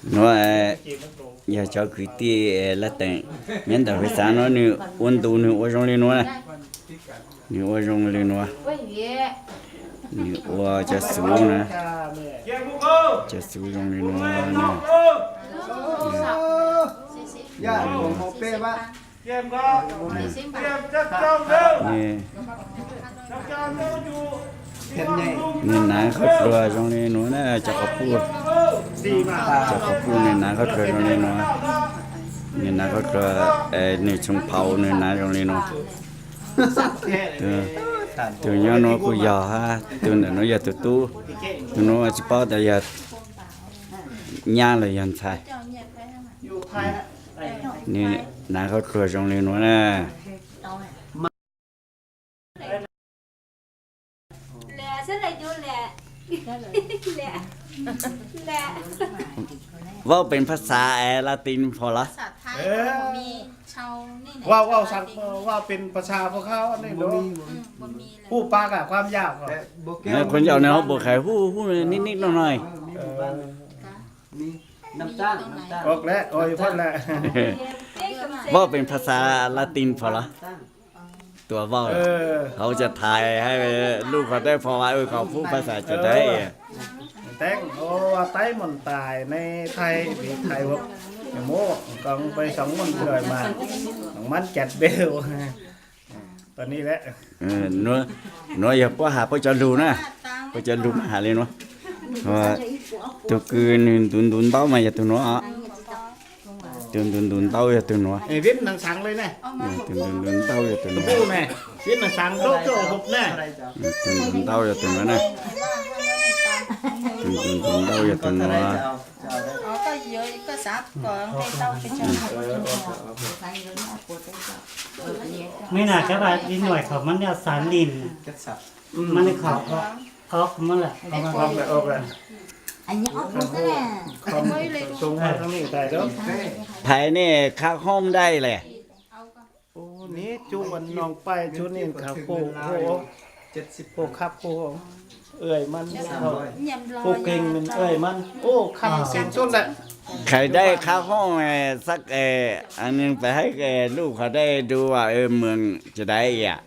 Nuav yog cov kwv tij lab teem nyob ntawm Huv Xav nuav, nwg ua ntu nwg ua zoo li nuav na. Nwg ua zoo li nuav. Nwg ua cov xuv na, cov xuv zoo li nuav. Nwg naav qhov dluag zoo li nuav na, cov qhov puj, cov qhov puj nwg naav qhov dluag zoo li nuav. Nwg naav qhov dluag, nwg tsoos phau nwg naav zoo li nuav. Tug nyob nuav kuj yog hab, tug ntawm nuav yog tug tub, tug nuav tsi paub tas yog nyab los yog ntxhais. Nwg naav qhov dluag zoo li nuav na. Vaub pes phas xas Latin pom los? ว่า ว่าเป็นภาษาพวกเขานี่เนาะ พูดปากอะความยาก Kuv ncaus nwg hab puas khaws huv huv nij nij noj noj. ออกแล้ว ออกอีกพ่นแล้ว Vaub pes phas xas Latin pom los? Tua vaub hauv ca thais hab luj qhov dawb pom vas, khov pub phas xas ca dawb. Teeb, ua taib moos tais neb thaij, thaij muab, koj peb soo moos lawm mas, mab cat beu. Nuav yog puab has puab cov lug na, puab cov lug mas has li nuav. Tug kws nwg ntuv ntuv ntaub mas yog tug nuav. Tug ntuv ntuv ntaub yog tug nuav. Tug ntuv ntuv ntaub yog tug nuav. Tug ntuv ntaub yog tug nuav na. Tug ntuv ntuv ntaub yog tug nuav. Mej nam kab vas ib nuaim khom mab naj xav lin, mab naj khom ob mab lawm. Phais nej khab hoob dai le. Ua khab keeg mej, ua khab keeg suab lawm. Khais dai khab hoob xab, pab haib luj qhov dai du mws ca dai yam.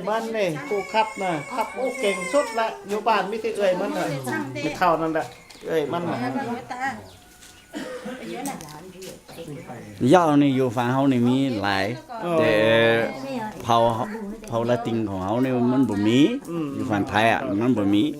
Mab ne, ua khab na, khab ua keeg suab lawm, yuav npaj mej tej ua mab na, mej thau na, ua mab na. Yauj ne yus fas hauv ne miv lais, tes phau Latin khoom hauv ne mab npum miv, yus fas Thaiv mab npum miv.